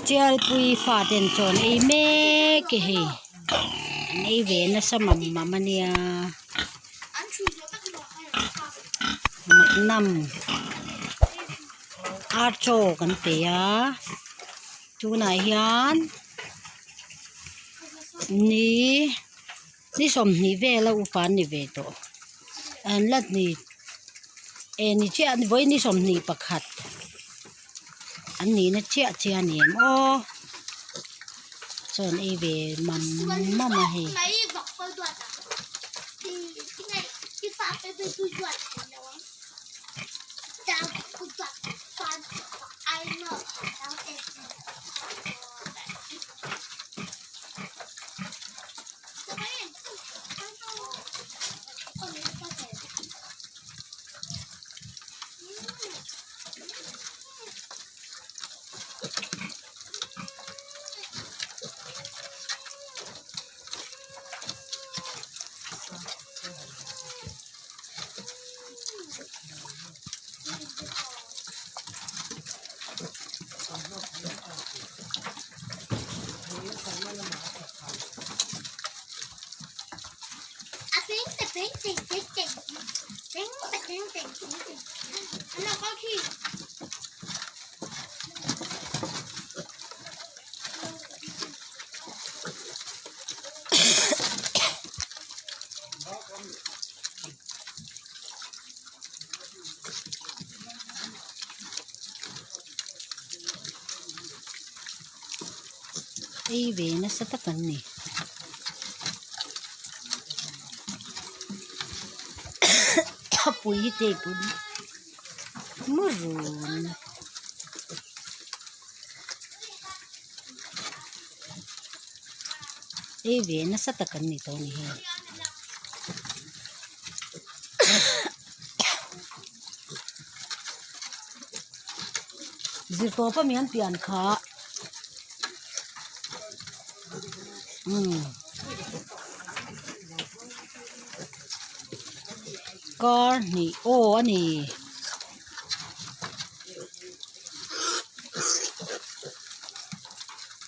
Tialpui faten chaw an ei mek e hei an ei ve nasa mam mam a nia maknam ar chaw kan pe a tunah hian ni ni sawmhnih vel a upa an ni ve tawh an la ni eh ni chiah vawi ni 21 an nihna chiah chiah a ni em aw chuan ei ve mam mam a hei. Ei ve nasa tak an ni. Pui hi te pui maroon. Ei ve nasa tak an ni tawh a ni hei. Zirtawp ami an pian kha umm kar hnih aw a ni.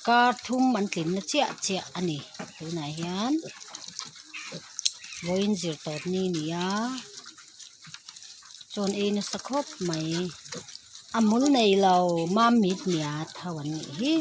Kar thum an tlinna chiah chiah a ni tunah hian vawiin zirtawp ni a ni a chuan ei nasa khawp mai a hmul nei lo mam mit nia tho an nih hi.